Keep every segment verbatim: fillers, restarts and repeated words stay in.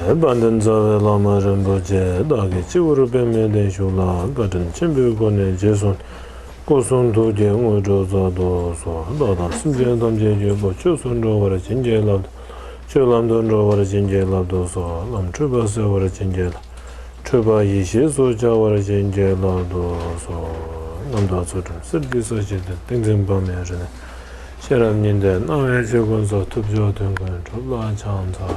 དཔལ་ལྡན་རྩ་བའི་བླ་མ་རིན་པོ་ཆེ། བདག་གིས་སྤྱི་བོར་པདྨའི་གདན་བཞུགས་ལ། བཀའ་དྲིན་ཆེན་པོའི་སྒོ་ནས་རྗེས་བཟུང་། སྐུ་གསུང་ཐུགས་ཀྱི་དངོས་གྲུབ་སྩལ་དུ་གསོལ། བདག་དང་སེམས་ཅན་ཐམས་ཅད་ཀྱི་སྒོ་ཆོས་སུ་འགྲོ་བར་བྱིན་གྱིས་བརླབ་ཏུ། ཆོས་ལམ་དུ་འགྲོ་བར་བྱིན་གྱིས་བརླབ་ཏུ་གསོལ། ལམ་འཁྲུལ་པ་སེལ་བར་བྱིན་གྱིས་བརླབ། འཁྲུལ་པ་ཡེ་ཤེས་སུ་འཆར་བར་བྱིན་གྱིས་བརླབ་ཏུ་གསོལ། རྣམ་དག་ཚུལ་ཁྲིམས་གསེར་གྱི་ས་གཞི་སྟེང་། ཏིང་འཛིན་འབར་མའི་རི་ནས། ཤེས་རབ་སྙིང་ལྡན་སྣང་བའི་ཆོས་ཀུན་རྫོགས། ཐུབ་མཆོག་དོན་ཀུན་གྲུབ་ལ་ཕྱག་འཚལ་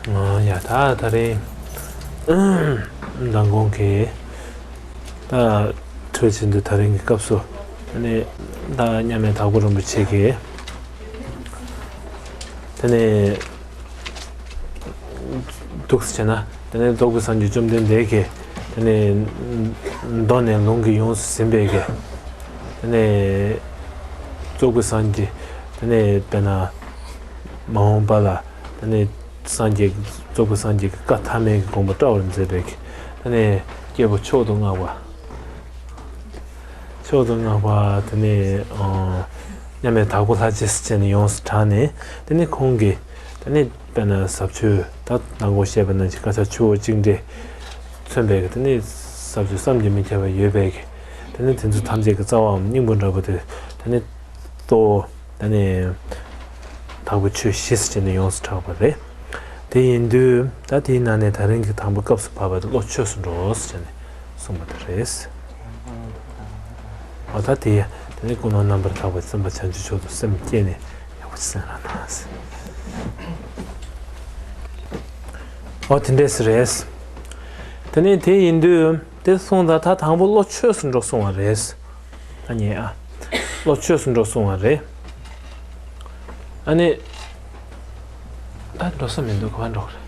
ལོ། ཡ་ད་ད་རེས་མདང་དགོང་གི་ད་འཕྲོས་ཕྱིན་དུ་ད་རིང་གི་སྐབས་སུ་ད་ནི་ད་མཉམ་མེད་དྭགས་པོ་རིན་པོ་ཆེ་གིས་ད་ནི་འདུག་སེ་བྱས་ན། དེ་ནས་རྫོགས་པའི་སངས་རྒྱས་བཅོམ་ལྡན་འདས་ཀྱིས་དེ་ནས་མདོ་ནས་ལུང་གིས་ཡོངས་སུ་ཟིན་པའི་གི་དེ་ནས་རྫོགས་པའི་སངས་རྒྱས། དེ་ནས་དཔེར་ན་མ་འོངས་པ་ལ་དེ་ནས་སངས་རྒྱས་རྫོགས་པའི་སངས་རྒྱས་ཀྱི་བཀའ་ཐ་མའི་གི་དགོངས་པ་བཀྲལ་བར་མཛད་པའི་གི་དེ་ནས་སྐྱེས་བུ་མཆོག་ཏུ་བསྔགས་པ། མཆོག་ཏུ་བསྔགས་པ་དེ་ནས་མཉམ་མེད་དྭགས་པོ་ལྷ་རྗེ་ཟེར་བྱས་ནས་ཡོངས་སུ་གྲགས་ནས། དེ་ནས་ཁོང་གིས་དེ་ནས་དཔེར་ན་ཟབ་ཆོས་ད་མདང་དགོང་བཤད་པ་ནང་བཞིན་དཀར་ཆག་ཆུ་བོ་གཅིག་འདྲེས་མཚོན་པའི་གི་དེ་ནས་ཟབ་ཆོས་བསམ་གྱིས་མི་ཁྱབ་པ་ཡོད་པའི་གི་དེ་ནས་དེ་ཚོ་ཐམས་ཅད་ཀྱི་རྩ་བའམ་སྙིང་པོ་འདྲ་པོ་དེ་དེ་ནས་གཙོ་བོ་དེ་ནས་དྭགས་པོ་ཆོས་བཞི་ཟེར་བྱས་ནས་ཡོངས་སུ་གྲགས་པ་རེད། དེ་ཡིན་དུས་ད་དེའི་ནང་ནས་ད་རིང་གི་དང་པོ་སྐབས་སུ་བབས་པ་དེ་བློ་ཆོས་སུ་འགྲོ་ཟེར་བྱས་ནས་གསུངས་པ་དེ་རེད། འོ་ད་དེ་ཡ། དེ་ནས་ཀུན་སློང་རྣམ་པར་དག་པའི་སེམས་དཔའ་བྱང་ཆུབ་མཆོག་ཏུ་སེམས་བསྐྱེད་ནས་ཡག་པོ་ཅིག་གསན་རོགས་གནང་ཟེར། འོ་དེ་འདྲས་རེད། དེ་ནས་དེ་ཡིན་དུས་དེ་གསུངས་ད་ད་དང་པོ་བློ་ཆོས་སུ་འགྲོ་གསུང་བ་རེད། ཨ་ནི་ཨ། བློ་ཆོས་སུ་འགྲོ་གསུང་བ་རེད། ཨ་ནི། ད་འགྲོ་ས་མི་འདུག་ག་པར་འགྲོ་གི་རེད།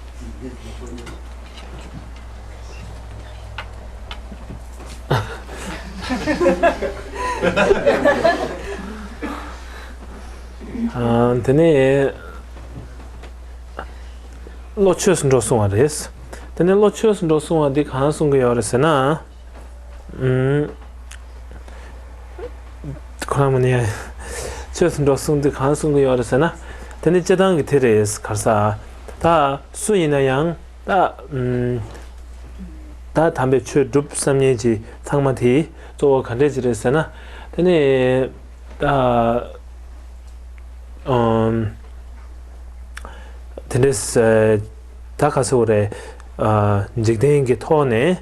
ཨ། དེ་ནས་བློ་ཆོས་སུ་འགྲོ་གསུང་བ་རེད། དེ་ནས་བློ་ཆོས་སུ་འགྲོ་གསུང་བ་འདི་གང་གསུང་གི་ཡོད་རེད་ཟེར་ན། ཨུམ། ཁོ་རང་མ་ནི་ཆོས་སུ་འགྲོ་གསུང་འདི་གང་གསུང་གི་ཡོད་རེད་ཟེར་ན། དེ་ནི་སྤྱིར་བཏང་གི་དེ་རེད། ག་རེ་ཟེར། ད་སུ་ཡིན་ན་ཡང་ད་ཨུམ། ད་དམ་པའི་ཆོས་སྒྲུབ་བསམ་མཁན་གྱི་ཚང་མ་དེ་གཙོ་བོ་ག་འདྲས་ཅིག་རེད་ཟེར་ན། དེ་ནི་ད་ཨུམ། དེ་འདྲས་ད་ག་ཟེར་དགོས་རེད། ཨ། འཇིག་རྟེན་གྱི་ཐོག་ནས།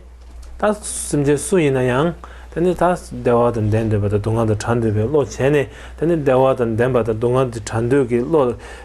ད་སེམས་ཅན་སུ་ཡིན་ན་ཡང་། དེ་ནི་ད་བདེ་བ་དང་ལྡན་འདོད་པ་དང་སྡུག་བསྔལ་དང་བྲལ་འདོད་པའི་བློ་བྱས་ནས། དེ་ནི་བདེ་བ་དང་ལྡན་པ་དང་སྡུག་བསྔལ་དང་བྲལ་འདོད་ཀྱི་བློ།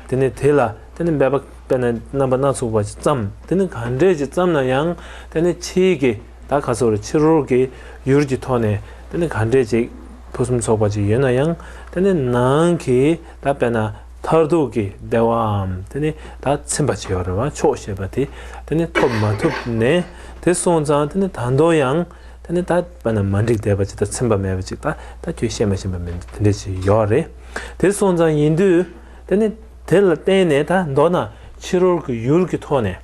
དེ་ནི་དེ་ལ་དེ་ནི་འབད་པ་དཔེར་ན་རྣམ་པ་སྣ་ཚོགས་པ་ཅིག་བརྩམས། དེ་ནི་ག་འདྲས་ཅིག་བརྩམས་ན་ཡང་། དེ་ནི་ཕྱིའི་གི་ད་ག་ཟེར་ཕྱི་རོལ་གྱི་ཡུལ་གྱི་ཐོག་ནས་དེ་ནི་ག་འདྲས་ཅིག་ཕུན་སུམ་ཚོགས་པ་ཅིག་ཡོད་ན་ཡང་། དེ་ནི་ནང་གི་ད་དཔེར་ན། མཐར་ཐུག་གི་བདེ་བའམ་དེ་ནི་ད་ཚིམ་པ་ཅིག་ཡོད་རེད་བ། མཆོག་ཞེས་པ་དེ་དེ་ནི་ཐོབ་མ་ཐུབ་ནས། དེ་སོང་ཙང་དེ་ནི་ད་དུང་ཡང་དེ་ནི་ད་དཔེར་ན་མ་འགྲིག་བསྡད་པ་ཅིག་དང་ཚིམ་པ་མེད་པ་ཅིག་ད་ད་ཁྱོད་བཤད་མ་ཤེས་པ་མིན་དེ་འདྲ་ཅིག་ཡོད་རེད། དེ་སོང་ཙང་ཡིན་དུས་དེ་ནི་དེ་ལ་བརྟེན་ནས་ད་མདོར་ན་ཕྱི་རོལ་གྱི་ཡུལ་གྱི་ཐོག་ནས།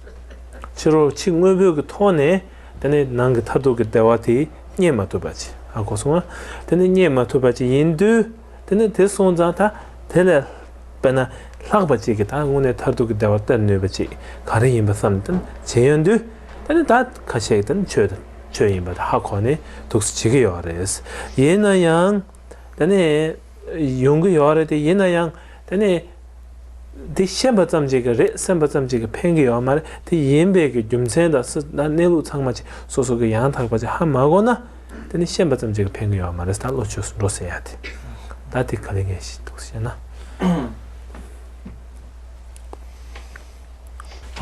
ཕྱི་རོལ་ཕྱི་དངོས་པོའི་གི་ཐོག་ནས་དེ་ནི་ནང་གི་མཐར་ཐུག་གི་བདེ་བ་དེ་རྙེད་མ་ཐུབ་པ་ཅིག་ཧ་གོ་སོང་ང་། དེ་ནི་རྙེད་མ་ཐུབ་པ་ཅིག་ཡིན་དུས། དེ་ནི་དེ་སོང་ཙང་ད་དེ་ལས་དཔེར་ན་ལྷག་པ་ཅིག་གིས་ད་དངོས་གནས་མཐར་ཐུག་གི་བདེ་བ་སྟེར་ནུས་པ་ཅིག་ག་རེ་ཡིན་པ་བསམ་དེ་བྱེད་ཡོང་དུས། དེ་ནི་ད་ཁ་ཤས་དེ་ནི་ཆོས་དང་ཆོས་ཡིན་པ་དེ་ཧ་གོ་ནས་འདུག་སེ་བྱེད་ཀྱི་ཡོད་རེད། ཡིན་ན་ཡང་དེ་ནི་ཡོང་གི་ཡོད་རེད་དེ། ཡིན་ན་ཡང་དེ་ནི་དེ་ཤེས་པ་ཙམ་ཅིག་གིས་རེད། སེམས་པ་ཙམ་ཅིག་གིས་ཕན་གྱི་ཡོད་མ་རེད། དེ་ཡིན་པའི་གི་རྒྱུ་མཚན་དང་སྲིད་དང་གནས་ལུགས་ཚང་མ་ཅིག་སོ་སོ་གི་ཡང་དག་པ་ཅིག་ཧ་མ་གོ་ན། དེ་ནི་ཤེས་པ་ཙམ་ཅིག་གིས་ཕན་གྱི་ཡོད་མ་རེད། ད་བློ་ཆོས་སུ་འགྲོ་ཟེར་ཡ་དེ། ད་དེ་ག་ལེ་ངས་ཤེས་འདུག་ཟེར་ན།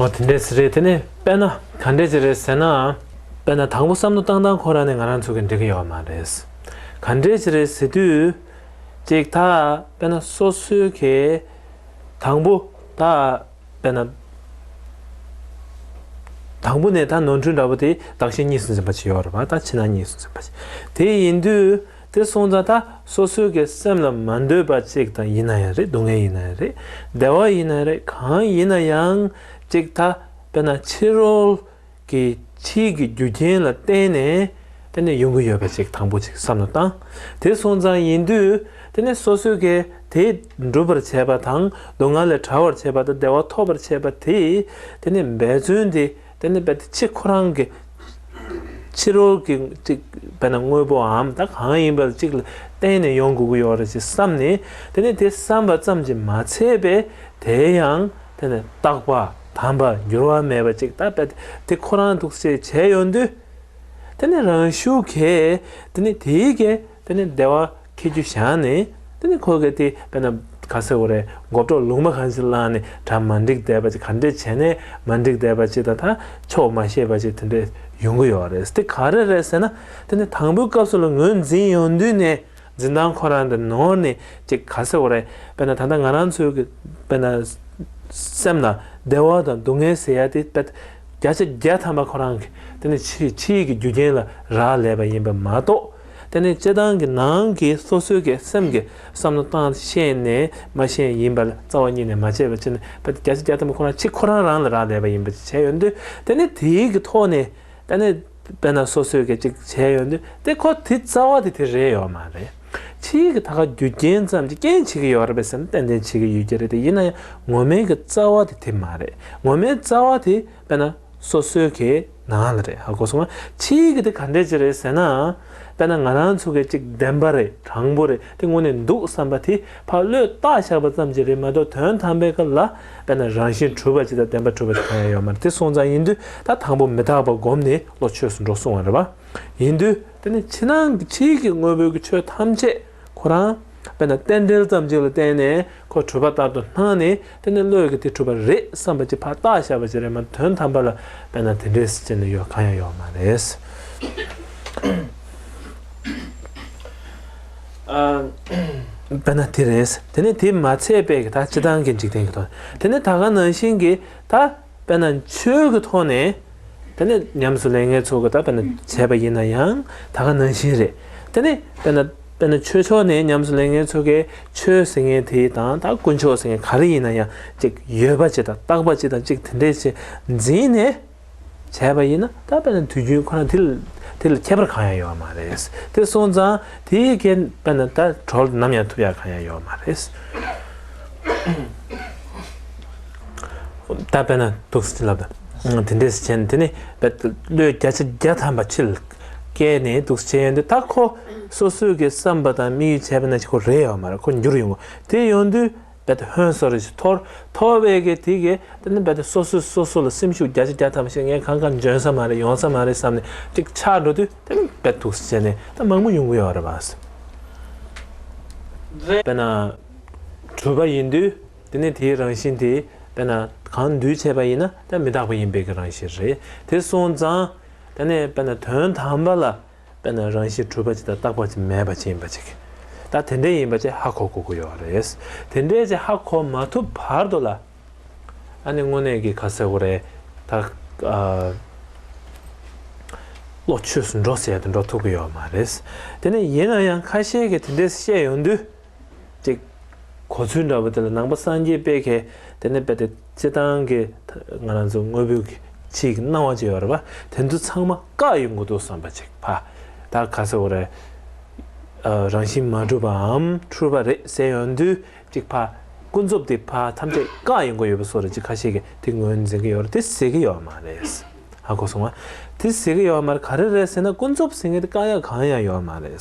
འོ་དེ་འདྲས་རེད། དེ་ནི་དཔེར་ན་ག་འདྲས་ཅིག་རེད་ཟེར་ན། དཔེར་ན་དང་པོ་བསམ་བློ་བཏང་སྟངས་ཁོ་རང་ནས་ང་རང་ཚོ་གི་འགྲིག་གི་ཡོད་མ་རེད། ག་འདྲས་ཅིག་རེད་ཟེར་དུས། ཅིག་ད་དཔེར་ན་སོ་སོའི་གི་དང་པོ་ད། དཔེར་ན། དང་པོ་ནས་ད་ནོར་འཁྲུལ་འདྲ་པོ་དེ་བདག་གཞན་གཉིས་སུ་འཛིན་པ་ཅིག་ཡོད་རེད་པ། ད་ཕྱི་ནང་གཉིས་སུ་འཛིན་པ་ཅིག་དེ་ཡིན་དུས་དེ་སོང་ཙང་ད་སོ་སོའི་གི་སེམས་ལ་མ་འདོད་པ་ཅིག་དང་ཡིན་ན་ཡང་རེད། སྡུག་བསྔལ་ཡིན་ན་ཡང་རེད། བདེ་བ་ཡིན་ན་ཡང་རེད། གང་ཡིན་ན་ཡང་ཅིག་ད་དཔེར་ན་ཕྱི་རོལ་གྱི་ཕྱིའི་གི་རྒྱུ་རྐྱེན་ལ་བརྟེན་ནས་དེ་ནས་ཡོང་གི་ཡོད་པ་ཅིག་དང་པོ་ཅིག་བསམ་བློ་བཏང་། དེ་སོང་ཙང་ཡིན་དུས་དེ་ནས་སོ་སོའི་གི་ དེ་འགྲུབ་པར་བྱེད་པ་དང་སྡུག་བསྔལ་ལས་བྲལ་བར་བྱེད་པ་དང་བདེ་བ་ཐོབ་པར་བྱེད་པ་དེ། དེ་ནི་འབད་བརྩོན་དེ་དེ་ནི་རྦད་དེ་ཕྱི་ཁོ་རང་གི་ཕྱི་རོལ་གྱི་ཅིག་དཔེར་ན་དངོས་པོའམ་ད་གང་ཡིན་པ་ཅིག་ལ་བརྟེན་ནས་ཡོང་དགོས་ཀྱི་ཡོད་རེད་ཅེས་བསམ་ནས། དེ་ནི་དེ་བསམ་པ་ཙམ་གྱིས་མ་ཚད་པས་དེ་ཡང་དེ་ནི་རྟག་པ་དམ་པ་འགྱུར་བ་མེད་པ་ཅིག་ད་རྦད་དེ་ཁོ་རང་འདུག་སེ་བྱས་ཡོང་དུས། དེ་ནི་རང་ཤུགས་ཀྱིས་དེ་ནི་དེའི་གེ་དེ་ནི་བདེ་བ་ཁྱེར་རྒྱུ་བཞག་ནས། དེ་ནི་ཁོ་གེ་དེ་དཔེར་ན་ག་ཟེར་དགོས་རེད། མགོ་སྐྲོད་ལུང་པ་གང་ཞིག་བླངས་ནས་གྲ་མ་འགྲིག་བསྡད་པ་ཅིག་ག་འདྲས་བྱས་ནས་མ་འགྲིག་བསྡད་པ་ཅིག་དང་ད་ཆོག་མ་ཤེས་པ་ཅིག་དེ་འདྲས་ཡོང་གི་ཡོད་རེད། དེ་ག་རེ་རེད་ཟེར་ན། དེ་ནི་དང་པོའི་སྐབས་སུ་ལ་ངོས་འཛིན་ཡོང་དུས་ནས། འཛིན་སྟངས་ཁོ་རང་དེ་ནོར་ནས་ཅིག་ག་ཟེར་དགོས་རེད། དཔེར་ན་ད་ལྟ་ང་རང་ཚོའི་གི་དཔེར་ན་སེམས་ལ་བདེ་བ་དང་སྡུག་བསྔལ་ཟེར་ཡ་དེ་དཔེ་བརྒྱ་ཆ་བརྒྱ་ཐམ་པ་ཁོ་རང་གི་དེ་ནི་ཕྱི་ཕྱི་ཡི་གི་རྒྱུ་རྐྱེན་ལ་རག་ལས་པ་ཡིན་པ་མ་གཏོགས། དེ་ནི་སྤྱིར་བཏང་གི་ནང་གི་སོ་སོའི་གི་སེམས་ཀྱི་བསམ་བློ་བཏང་ཤེས་ནས་མ་ཤེས་ཡིན་པ་ལ་རྩ་བ་ཉིད་ནས་མ་བྱས་པ་བྱས་ནས་དཔེ་བརྒྱ་ཆ་བརྒྱ་ཐམ་པ་ཁོ་རང་ཕྱི་ཁོ་རང་རང་ལ་རག་ལས་པ་ཡིན་པ་བྱས་ཡོང་དུས། དེ་ནི་དེའི་གི་ཐོག་ནས། ད་ནི་དཔེར་ན་སོ་སོས་གི་ཅིག་བྱས་ཡོང་དུས་དེ་ཁོ་དེ་རྩ་བ་དེ་དེ་རེད་ཡོད་མ་རེད། ཕྱིའི་གི་ད་ག་རྒྱུ་རྐྱེན་ཙམ་གྱིས་རྐྱེན་བྱེད་ཀྱི་ཡོད་རེད་པས་ཟེར་ན་ཏན་ཏན་བྱེད་ཀྱི་ཡོད་ཀྱི་རེད། དེ་ཡིན་ན་ཡང་ངོ་མའི་གི་རྩ་བ་དེ་དེ་མ་རེད། ངོ་མའི་རྩ་བ་དེ་དཔེར་ན་སོ་སོའི་གི་ནང་ལ་རེད། ཧ་གོ་སོང་ང་། ཕྱིའི་གི་དེ་ག་འདྲས་ཅིག་རེད་ཟེར་ན། དཔེར་ན་ང་རང་ཚོ་གི་ཅིག་བདེན་པ་རེད། དྲང་པོ་རེད། དེ་དངོས་གནས་འདུག་བསམ་པ་དེ་ཕར་བློས་བཏགས་བཞག་པ་ཙམ་གྱིས་རེད་མ་གཏོགས་དོན་དམ་པའི་སྐབས་ལ་དཔེར་ན་རང་བཞིན་གྲུབ་པ་ཅིག་དང་བདེན་པ་གྲུབ་པ་ཅིག་གང་ཡང་ཡོད་མ་རེད། དེ་སོང་ཙང་ཡིན་དུས་ད་དང་པོ་མི་རྟག་པ་བསྒོམས་ནས་བློ་ཆོས་སུ་འགྲོ་གསུང་བ་རེད་པ། ཡིན་དུས་དེ་ནི་ཕྱི་ནང་གི་ཕྱིའི་གི་དངོས་པོའི་གི་ཆོས་ཐམས་ཅད་ཁོ་རང་དཔེར་ན་རྟེན་འབྲེལ་ཙམ་ཅིག་ལ་བརྟེན་ནས་ཁོ་གྲུབ་པ་ལྟར་དུ་སྣང་ནས་དེ་ནི་བློས་གི་དེ་གྲུབ་པ་རེད་བསམ་པ་ཅིག་ཕར་བཏགས་བཞག་པ་ཅིག་རེད་མ་གཏོགས་དོན་དམ་པ་ལ་དཔེར་ན་དེ་འདྲས་ཅིག་ནི་ཡོད་གང་ཡང་ཡོད་མ་རེད། ཨ། དཔེར་ན་དེ་རེད། དེ་ནས་དེ་མ་ཚད་པའི་གི་ད་སྤྱིར་བཏང་གི་འཇིག་རྟེན་གྱི་ཐོག་དེ་ནས་ད་ག་ནང་བཞིན་གྱི་ད་དཔེར་ན་ཆོས་ཀྱི་ཐོག་ནས་དེ་ནས་ཉམས་སུ་ལེན་མཁན་ཚོ་གི་ད་དཔེར་ན་བྱས་པ་ཡིན་ན་ཡང་ད་ག་ནང་བཞིན་རེད། དེ་ནས་དཔེར་ན་དཔེར་ན་ཆོས་ཕྱོགས་ནས་ཉམས་སུ་ལེན་མཁན་ཚོ་གི་ཆོས་ཟེར་མཁན་དེ་དང་ད་དཀོན་མཆོག་ཟེར་མཁན་ག་རེ་ཡིན་ན་ཡང་ཅིག་ཡོད་པ་ཅིག་དང་རྟག་པ་ཅིག་དང་ཅིག་དེ་འདྲས་ཅིག་འཛིན་ནས། བྱས་པ་ཡིན་ན་ད་དཔེར་ན་དུས་རྒྱུན་ཁོ་རང་དེ་ལ་དེ་ལ་ཁྱད་པར་གང་ཡང་ཡོད་མ་རེད། དེ་སོང་ཙང་དེའི་རྐྱེན་དཔེར་ན་ད་གྲོལ་ནམ་ཡང་ཐུབ་ཡག་གང་ཡང་ཡོད་མ་རེད། ད་དཔེར་ན་འདུག་སེ་ལབ་ད། དེ་འདྲས་བྱས་ནས་དེ་ནི་བློས་བརྒྱ་ཆ་བརྒྱ་ཐམ་པ་ཕྱི་ལ་བསྐྱལ་ནས་འདུག་སེ་བྱས་ཡོང་དུས་ད་ཁོ་སོ་སོའི་གི་བསམ་པ་དང་དམིགས་ཡུལ་བྱས་པ་ན་ཅིག་ཁོ་རེད་ཡོད་མ་རེད། ཁོ་འགྱུར་ཡོང་གི། དེ་ཡོང་དུས། རྦད་དེ་ཧོན་སོ་རེ་ཞིག་འཐོར། འཐོར་བའི་གི་དེ་གི་དེ་ནི་རྦད་དེ་སོ་སོས་སོ་སོ་ལ་སེམས་ཤུགས་བརྒྱ་ཆ་བརྒྱ་ཐམ་པ་ཞིག་ངས་གང་ག་འཇོན་ས་མ་རེད། ཡོང་ས་མ་རེད་བསམ་ནས་ཅིག་ཆགས་འགྲོ་དུས་དེ་ནི་རྦད་འདུག་སེ་བྱས་ནས་ད་མང་པོ་ཡོང་གི་ཡོད་རེད་པ། དཔེར་ན་གྲུབ་པ་ཡིན་དུས་དེ་ནི་དེའི་རང་བཞིན་དེ་དཔེར་ན་གང་འདུས་བྱས་པ་ཡིན་ན་ད་མི་རྟག་པ་ཡིན་པའི་གི་རང་བཞིན་རེད། དེ་སོང་ཙང་དེ་ནི་དཔེར་ན་དོན་དམ་པ་ལ། དཔེར་ན་རང་བཞིན་གྲུབ་པ་ཅིག་དང་རྟག་པ་ཅིག་མེད་པ་ཅིག་ཡིན་པ་ཅིག་ད་དེ་འདྲས་ཡིན་པ་ཅིག་ཧ་གོ་དགོས་ཀྱི་ཡོད་རེད། དེ་འདྲས་ཅིག་ཧ་གོ་མ་ཐུབ་བར་དུ་ལ། ཨ་ནི་དངོས་གནས་ཀྱི་ག་ཟེར་དགོས་རེད། ད་ཨ། བློ་ཆོས་སུ་འགྲོ་ཟེར་ཡ་དེ་འགྲོ་ཐུབ་ཀྱི་ཡོད་མ་རེད། དེ་ནས་ཡིན་ན་ཡང་ཁ་ཤས་ཀྱིས་དེ་འདྲས་བཤད་ཡོང་དུས། ཅིག་གོ་ཚུལ་འདྲ་པོ་དེ་ལ་ནང་པ་སངས་རྒྱས་པའི་གི་དེ་ནས་རྦད་དེ་སྤྱིར་བཏང་གི་ང་རང་ཚོ་དངོས་པོའི་གི་ཕྱིའི་གི་སྣང་བ་ཅིག་ཡོད་རེད་པ། དེ་ཚོ་ཚང་མ་བཀག་ཡོང་གི་འདུག་བསམ་པ་ཅིག་ཕར་ད་ག་ཟེར་དགོས་རེད། ཨ། རང་བཞིན་མ་གྲུབ་པའམ་འཁྲུལ་པ་རེད་ཟེར་ཡོང་དུས་ཅིག་ཕར་ཀུན་རྫོབ་དེ་ཕར་ཐམས་ཅད་བཀག་ཡོང་གི་ཡོད་པ་བཟོ་འདྲ་ཅིག་ཁ་ཤས་ཀྱིས་དེ་ངོས་འཛིན་གྱི་ཡོད་རེད། དེ་ཟེར་གྱི་ཡོད་མ་རེད། ཧ་གོ་སོང་ང་། དེ་ཟེར་གྱི་ཡོད་མ་རེད། ག་རེ་རེད་ཟེར་ན་ཀུན་རྫོབ་ཟེར་མཁན་དེ་བཀག་ཡག་གང་ཡང་ཡོད་མ་རེད།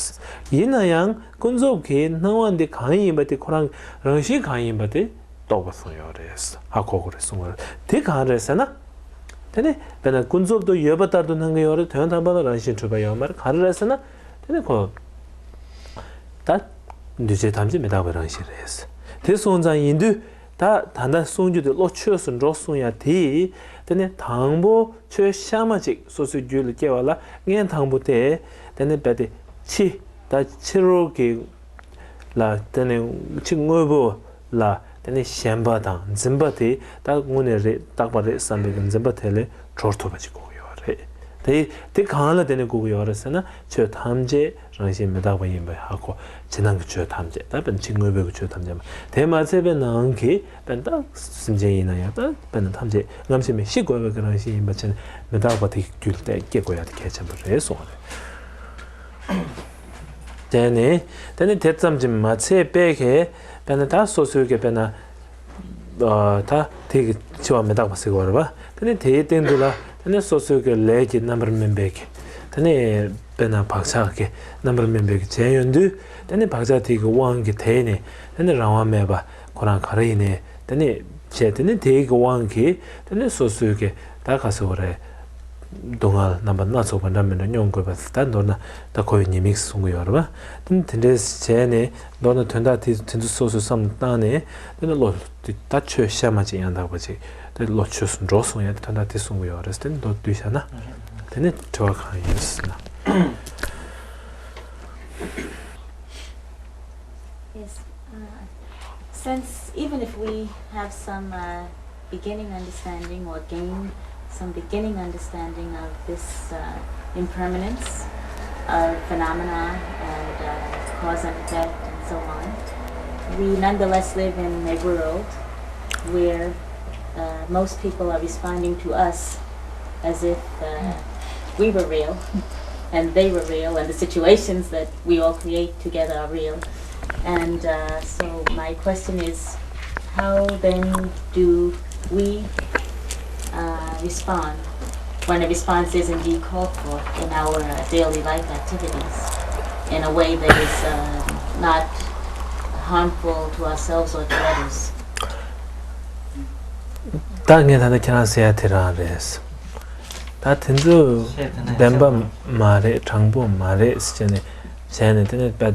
ཡིན་ན་ཡང་ཀུན་རྫོབ་ཀྱི་སྣང་བ་འདི་གང་ཡིན་པ་དེ་ཁོ་རང་རང་བཞིན་གང་ཡིན་པ་དེ་རྟོགས་པ་གསུངས་ཡོད་རེད། ཧ་གོ་དགོས་རེད་གསུངས་པ་རེད། དེ་གང་རེད་ཟེར་ན། དེ་ནི་དཔེར་ན་ཀུན་རྫོབ་ཏུ་ཡོད་པ་ལྟར་དུ་སྣང་གི་ཡོད་རེད། དོན་དམ་པ་ལ་རང་བཞིན་གྲུབ་པ་ཡོད་མ་རེད། ག་རེ་རེད་ཟེར་ན། དེ་ནི་ཁོ་ད་འདུས་བྱས་ཐམས་ཅད་མི་རྟག་པའི་རང་བཞིན་རེད། དེ་སོང་ཙང་ཡིན་དུས། ད་ད་ལྟ་གསུང་རྒྱུ་དེ་བློ་ཆོས་སུ་འགྲོ་གསུང་ཡ་དེ། དེ་ནས་དང་པོ་ཆོས་གཤའ་མ་ཅིག་སོ་སོའི་རྒྱུད་ལ་སྐྱེ་བ་ལ་ངན་དང་པོ་དེ། དེ་ནས་རྦད་དེ་ཕྱི་ད་ཕྱི་རོལ་གྱི་ལ་དེ་ནས་ཕྱི་དངོས་པོ་ལ་དེ་ནས་ཞེན་པ་དང་འཛིན་པ་དེ་ད་དངོས་གནས་རེད་རྟག་པ་རེད་བསམ་པའི་གི་འཛིན་པ་དེ་ལས་གྲོལ་ཐུབ་པ་ཅིག་དགོས་ཀྱི་ཡོད་རེད། དེ་དེ་གང་ལ་དེ་ནས་དགོས་ཀྱི་ཡོད་རེད་ཟེར་ན་ཆོས་ཐམས་ཅད་རང་བཞིན་མི་རྟག་པ་ཡིན་པ་ཧ་གོ། ཕྱི་ནང་གི་ཆོས་ཐམས་ཅད་ད་དཔེར་ན་ཕྱི་དངོས་པོའི་གི་ཆོས་ཐམས་ཅད་མ་དེ་མ་ཚད་པའི་ནང་གི་དཔེར་ན་ད་སེམས་ཅན་ཡིན་ན་ཡང་ད་དཔེར་ན་ཐམས་ཅད་རྔམ་ཞིང་མི་ཤིགས་དགོས་པའི་གི་རང་བཞིན་ཡིན་པ་ཕྱིར་མི་རྟག་པ་དེ་རྒྱུད་ལ་སྐྱེ་དགོས་ཡ་དེ་གལ་ཆེན་པོ་རེད་གསུངས་པ་རེད། བྱས་ནས་དེ་ནི་དེ་ཙམ་གྱིས་མ་ཚད་པའི་གི་དཔེར་ན་ད་སོ་སོའི་གི་དཔེར་ན་ད་དེ་གི་འཆི་བ་མི་རྟག་པ་ཟེར་གི་ཡོད་རེད་པ། དེ་ནི་དེའི་སྟེང་དུ་ལ་དེ་ནི་སོ་སོའི་གི་ལས་ཀྱི་རྣམ་པར་སྨིན་པའི་གི་དེ་ནི་དཔེར་ན་བག་ཆགས་ཀྱི་རྣམ་པར་སྨིན་པའི་གི་བྱས་ཡོང་དུས་དེ་ནི་བག་ཆགས་དེ་གི་དབང་གིས་དེ་ནི་དེ་ནི་རང་དབང་མེད་པ་ཁོ་རང་ག་རེ་ཡིན་ནའི་དེ་ནི་བྱས་དེ་ནི་དེའི་གི་དབང་གིས་དེ་ནི་སོ་སོའི་གི་ད་ག་ཟེར་དགོས་རེད། སྡུག་བསྔལ་རྣམ་པ་སྣ་ཚོགས་པ་འདྲ་མི་འདྲ་མྱོང་དགོས་པ་ད་མདོར་ན་ད་འཁོར་བའི་ཉེས་དམིགས་གསུང་གི་ཡོད་རེད་པ། དེ་ནི་དེ་འདྲས་བྱས་ནས་མདོར་ན་དོན་དག་དེ་དེ་ཚོ་སོ་སོས་བསམ་བློ་བཏང་ནས་དེ་ནི་བློ་དེ་ད་ཆོས་གཤའ་མ་ཅིག་ཡང་དག་པ་ཅིག་དེ་བློ་ཆོས་སུ་འགྲོ་སོང་ཡ་དེ་དོན་དག་དེ་གསུང་གི་ཡོད་རེད། དེ་ནི་མདོར་བསྡུས་བཞག་ན་དེ་ནི་དྲི་བ་གང་ཡོད་ཟེར་ན། Yes. Uh, since even if we have some uh, beginning understanding or gain some beginning understanding of this uh, impermanence of phenomena and uh, cause and effect and so on, we nonetheless live in a world where uh, most people are responding to us as if uh, we were real and they were real and the situations that we all create together are real. And uh, so my question is, how then do we uh, respond when a response is indeed called for in our uh, daily life activities in a way that is uh, not harmful to ourselves or to others? ད་ངས་ད་ལྟ་ཁྱེད་རང་ཟེར་ཡ་དེ་རང་རེད། ད་དེ་ཚོ་བདེན་པ་མ་རེད་དྲང་པོ་མ་རེད་ཟེར་ནས་བྱས་ནས་དེ་ནས་དཔེ་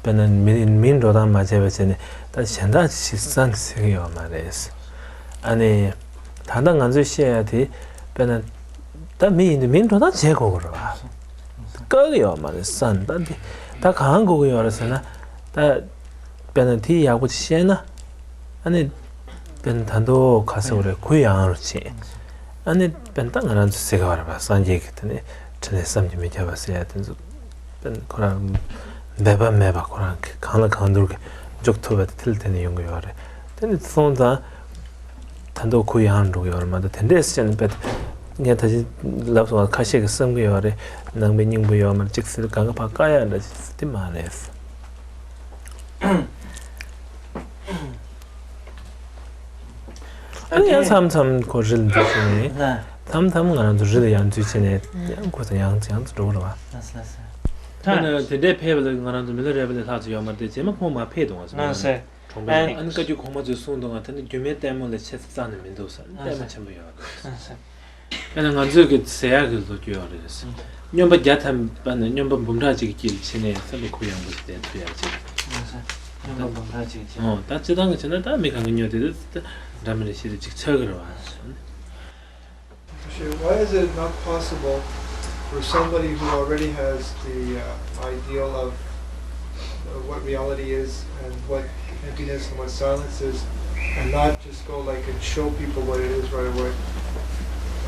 དཔེར་ན་མི་མིའི་འགྲོ་སྟངས་མ་བྱས་པ་བྱས་ནས་ད་གཞན་དག་ཅིག་བསམ་ཟེར་གི་ཡོད་མ་རེད། ཨ་ནི་ད་ལྟ་ང་ཚོས་བཤད་ཡ་དེ་དཔེར་ན་ད་མི་ཡིན་དུས་མིའི་འགྲོ་སྟངས་བྱེད་དགོས་ཀྱི་རེད་བ། དཀའ་གི་ཡོད་མ་རེད་བསམ་ད་འདི་ད་གང་དགོས་ཀྱི་ཡོད་རེད་ཟེར་ན་ད། དཔེར་ན་དེ་ཡག་པོ་ཅིག་བཤད་ན། ཨ་ནི། དཔེར་ན་ད་དུང་ག་ཟེར་བ་རེད་གུ་ཡངས་རུ་ཕྱིན། ཨ་ནི་དཔེར་ན་ད་ང་རང་ཚོ་ཟེར་གི་བ་རེད་པ་སངས་རྒྱས་ཀྱི་དེ་ནི་ཕྲིན་ལས་བསམ་གྱིས་མི་ཁྱབ་པ་ཟེར་ཡ་དེ་ཚོ། དཔེར་ན་ཁོ་རང་འབད་པ་མེད་པ་ཁོ་རང་གི་གང་ལ་གང་འདུལ་གྱི་འཇུག་ཐུབ་པ་དེ་དེ་ལ་བརྟེན་ནས་ཡོང་གི་ཡོད་རེད། དེ་ནི་སོང་ཙང་། ད་དུང་གུ་ཡངས་འགྲོ་གི་ཡོད་རེད་མ་གཏོགས་དེ་འདྲས་ཟེར་ནས་དཔེ། ངས་ད་ཅི་ལབ་སོང་བ་ཁ་ཤས་ཀྱིས་བསམ་གི་ཡོད་རེད་ནང་པའི་སྙིང་པོ་ཡོད་མ་རེད་ཅིག་ཟེར་གང་ག་ཕར་བཀག་ཡ་འདྲ་ཅིག་དེ་མ་རེད། ཨ་ནི་ཡང་མཚམས་མཚམས་ཁོ་རིལ་འདུག་ཟེར་ནས་མཚམས་མཚམས་ང་རང་ཚོ་རིལ་ཡང་འཛུལ་བྱས་ནས་ཡང་ཁོ་ཚོ་ཡང་ཡང་འགྲོ་གི་རེད་བ། ལགས་སོ་ལགས་སོ། ད་ནི་དེ་འདྲའི་ཕེབས་པ་ལ་ང་རང་ཚོ་མི་ལོ་རས་པ་ལས་ལྷག་ཙམ་ཡོད་མ་རེད་དེ་རྗེས་མ་ཁོང་མ་ཕེབས་འདུག་ང་ཚོ་ལགས་སོ། གྲོང་པའི་ཨ་ནི་བཀའ་བརྒྱུད་གོང་མ་ཚོས་གསུངས་འདུག་ང་ད་ནི་རྒྱུད་སྨད་ལྟད་མོ་ལས་ཆེ་ས་རྩ་ནས་མི་འདུག་ཟེར་ལྟད་མོ་ཆེན་པོ་ཡོད་རེད། དཔེར་ན་ང་ཚོས་གི་ཟེར་ཡག་གི་ལོ་རྒྱུས་ཡོད་རེད། སྨྱོན་པ་བརྒྱ་ཐམ་པ་ནི་སྨྱོན་པ་འབུམ་ཕྲག་གཅིག་གི་དཀྱིལ་ཕྱིན་ནས་བསམ་པ་གུ་ཡངས་པོ་ཞིག་བསྡད་ཐུབ་ཡག་ཅིག་སྨྱོན་པ་འབུམ་ཕྲག་གཅིག་ཅིག་ཨོ་ད་སྤྱི་བཏང་གི་བྱས་ན་ད་མི་གང་གི་སྨྱོ་དེ་དེ་འདྲ་མི་འདྲ་ཞིག་རེད་ཅིག་ཆགས་གི་རེད་བ། Why is it not possible for somebody who already has the uh, ideal of uh, what reality is and what emptiness and what silence is, and not just go like and show people what it is right away?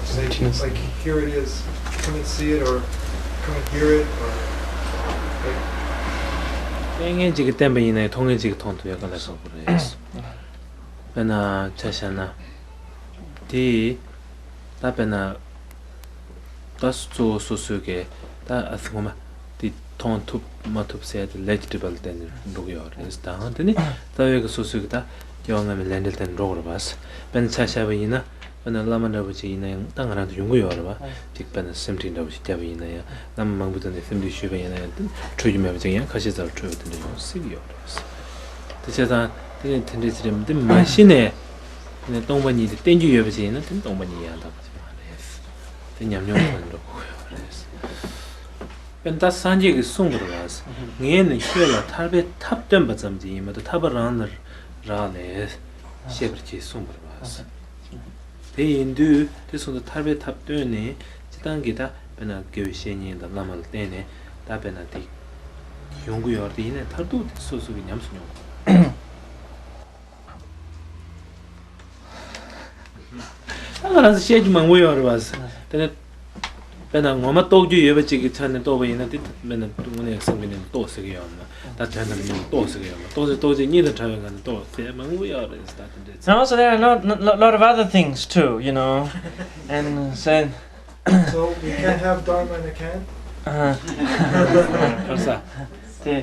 Say, like, here it is, come and see it, or come and hear it, or like, ལྟ་མཁན་གཅིག་གིས་བསྟན་པ་ཡིན་ན་མཐོང་མཁན་གཅིག་གིས་མཐོང་ཐུབ་ཡག་ག་ལ་སོགས་པ་རེད། དཔེར་ན་ཆ་བཞག་ན། དེ། ད་དཔེར་ན། ད་གཙོ་བོ་སོ་སོའི་གི་ད་ཨ་ཚ་ངོ་མ། དེ་མཐོང་ཐུབ་མ་ཐུབ་ཟེར་ཡ་དེ་ལས་ཀྱི་སྒྲིབ་པ་ལ་བརྟེན་ནས་འགྲོ་གི་ཡོད་རེད་ད་དེ་ནི་རྩ་བའི་གི་སོ་སོའི་གི་ད་སྐྱེ་བ་སྔ་མའི་ལས་འབྲས་ལ་བརྟེན་ནས་འགྲོ་གི་རེད་པ། དཔེར་ན་ཆ་བཞག་པ་ཡིན་ན། དཔེར་ན་བླ་མ་འདྲ་བོ་ཅིག་ཡིན་ན་ཡང་ད་ང་རང་ཚོ་ཡོང་གི་ཡོད་རེད་པ། ཅིག་དཔེར་ན་སེམས་ཁྲིད་འདྲ་བོ་ཞིག་བརྒྱབ་པ་ཡིན་ན་ཡང་བླ་མ་མང་པོ་དང་ནས་སེམས་ཁྲིད་ཞུས་པ་ཡིན་ན་ཡང་དེ་འཕྲོད་རྒྱུ་མེད་པ་ཅིག་ཡང་ཁ་ཤས་ཙམ་འཕྲོད་པ་དེ་འདྲ་ཡོང་སྲིད་ཀྱི་ཡོད་རེད། དེ་བྱས་ཙང་དེ་ནས་དེ་འདྲའི་ཚེ་རིམ་འདི་མ་གཞི་ནས་དེ་ནས་སྟོང་པ་ཉིད་དེ་བསྟན་རྒྱུ་ཡོད་པ་ཅིག་ཡིན་ན་དེ་ནི་སྟོང་པ་ཉིད་ཡང་དག་པ་ཅིག་མ་རེད། དེ་ཉམས་མྱོང་ཁོ་ནས་འགྲོ་དགོས་ཡོད་རེད། དཔེར་ན་ད་སངས་རྒྱས་ཀྱིས་གསུངས་པ་རེད་བ། ངས་ནི་ཁྱོད་ལ་ཐར་པའི་ཐབས་སྟོན་པ་ཙམ་གྱིས་ཡིན་མ་གཏོགས་ཐར་པ་རང་ལ་རག་ལས་ཤེས་པར་གྱིས་གསུངས་པ་རེད་བ། དེ་ཡིན་དུས་དེ་སོང་ཙང་ཐར་པའི་ཐབས་སྟོན་ནས་སྤྱི་བཏང་གི་ད་དཔེར་ན་དགེ་བའི་བཤེས་གཉེན་དང་བླ་མ་ལ་བརྟེན་ནས་ད་དཔེར་ན་དེ་ཡོང་གི་ཡོད་རེད་དེ་ཡིན་ནའི་མཐར་ཐུག་དེ་སོ་སོ་གི་ཉམས་སུ་མྱོང་དགོས། ད་ང་རང་ཚོ་བཤད་རྒྱུ་མང་པོ་ཡོད་རེད་བ། དེ་ནས་དཔེར་ན་ངོ་མ་རྟོགས་རྒྱུ་ཡོད་པ་ཅིག་གི་ཆ་ནས་རྟོགས་པ་ཡིན་ན་དེ་དཔེར་ན་དངོས་གནས་སེམས་ཀྱི་ནང་རྟོགས་ཟེར་གི་ཡོད་མ་ད་དོན་དམ་གཉིས་རྟོགས་ཟེར་གི་ཡོད་མ་རྟོགས་ཟེར་རྟོགས་ཅིག་གཉིས་དང་བྲལ་བའི་ངང་ནས་རྟོགས་ཟེར་མང་པོ་ཡོད་རེད་ད་དེ་འདྲའི་ཚེ། And also there are a lot, a lot of other things too, you know. And said, So we can't have Dharma in a can? ཨ་ཧ། ཁར་ས། དེ་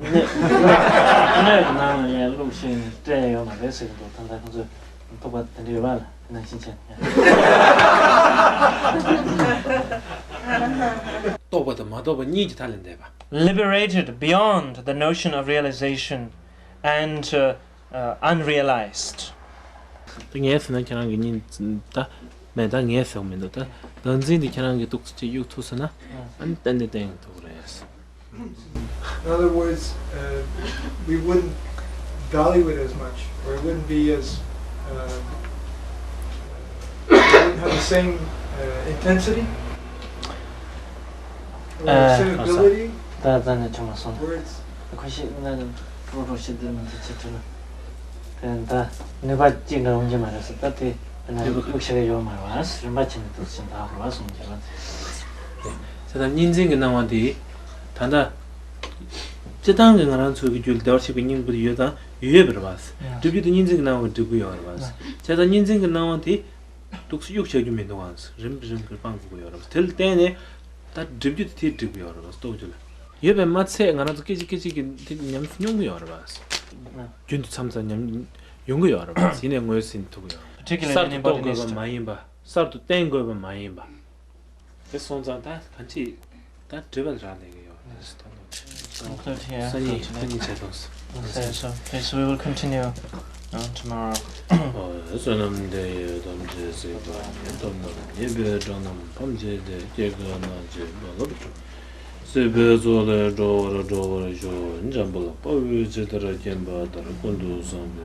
སྣོད་སྣོད་ཀྱི་ནང་ལ་ཡང་བླུགས་ཤིང་སྤྲད་ཡོད་མ་རེད་ཟེར་གྱི་འདུག་ད་ལྟ་ཁོང་ཚོས་རྟོག་པ་དེ་འདྲ་ཡོད་པ་ལ་ནང་བཞིན་བྱས་ནས། རྟོགས་པ་དང་མ་རྟོགས་པ་གཉིས་ཀྱི་མཐའ་ལས་འདས་པ། Liberated beyond the notion of realization and uh, uh, unrealized. ད་ངས་ཟེར་ན་ཁྱེད་རང་གི་གཉིས་ད་མེད། ད་ངས་ཟེར་བ་མི་འདུག་ད་བདག་འཛིན་འདི་ཁྱེད་རང་གི་ཏོག་ཙམ་ཅིག་གཡུག་ཐུབ་སོང་ན་ཨ་ནི་ཏན་ཏན་ཏན་ཐུབ་རེད། In other words, uh, we wouldn't value it as much, or it wouldn't be as, uh, it wouldn't have the same uh, intensity, or the same ability. ད་ད་ནས་ཆུང་མ་སོང་། Where it's ཁོ་ཤི་ན་ནི་ཀྲུང་ཀྲུང་ཤི་དེ་མི་འདི་ཆེ་ཆུ་ན། དེ་ད་ནུས་པ་གཅིག་འདྲ་འོང་གི་མ་རེད་ཟེར། ད་དེ་ན་ཡུག་ཤ་གི་ཡོད་མ་རེད་བ། རིམ་པ་ཆེན་པོ་འདུག་ཅིང་ད་རུ་བ་སོང་གི་རེད། དེ་ད་གཉིས་འཛིན་གྱི་སྣང་བ་དེ་ད་ལྟ་སྤྱི་བཏང་གི་ང་རང་ཚོའི་གི་རྒྱུད་ལ་བདེ་བར་གཤེགས་པའི་སྙིང་པོ་དེ་ཡོད་དང་ཡོད་པ་རེད་བ། སྒྲིབ་རྒྱུ་དེ་གཉིས་འཛིན་གྱི་སྣང་བ་སྒྲིབ་གི་ཡོད་རེད་བ། བྱས་ཙང་གཉིས་འཛིན་གྱི་སྣང་བ་དེ། ཏོག་ཙམ་གཡུག་བྱ་རྒྱུ་མི་འདུག་ཨང་། རིམ་རིམ་གྱིས་སྤང་དགོས་ཀྱི་ཡོད་རེད་པ། དེ་ལ་བརྟེན་ནས་ད་སྒྲིབ་རྒྱུ་དེ་དེ་སྒྲིབ་ཀྱི་ཡོད་རེད་པ། ལྟོ་རྒྱུ་ལ་ཡོད་པས་མ་ཚད་ང་རང་ཚོ་སྐད་ཅིག་སྐད་ཅིག་གིས་དེ་ཉམས་སུ་མྱོང་གི་ཡོད་རེད་པ། རྒྱུན་དུ་མཚམས་མཚམས་ཉམས་ཡོང་གི་ཡོད་རེད་པ། ཡིན་ནའི་ངོས་ཟིན་ཐུབ་ཀྱི་ཡོད་རེད། Particularly གསར་དུ་རྟོགས་དགོས་པ་མ་ཡིན་པ། གསར་དུ་བསྟེན་དགོས་པ་མ་ཡིན་པ། དེ་སོང་ཙང་ད་གང་ཅི། ད་སྒྲིབ་པ་ལ་རག་ལས་ཀྱི་ཡོད་རེད། Conclude here སང་ཉིན་for today. སང་ཉིན་བྱེད་དང་། Okay, so, okay, so we will continue uh, tomorrow. བསོད་ནམས་འདི་ཡིས་ཐམས་ཅད་གཟིགས་པ་ཉིད། ཐོབ་ནས་ཉེས་པའི་དགྲ་རྣམས་ཕམ་བྱས་ཏེ། སྐྱེ་རྒ་ན་འཆིའི་རྦ་རླབས་འཁྲུགས། སྲིད་པའི་མཚོ་ལས་འགྲོ་བར་སྒྲོལ་བར་ཤོག། འཇམ་དཔལ་དཔའ་བོས་ཇི་ལྟར་མཁྱེན་པ་དང་། ཀུན་ཏུ་བཟང་པོས་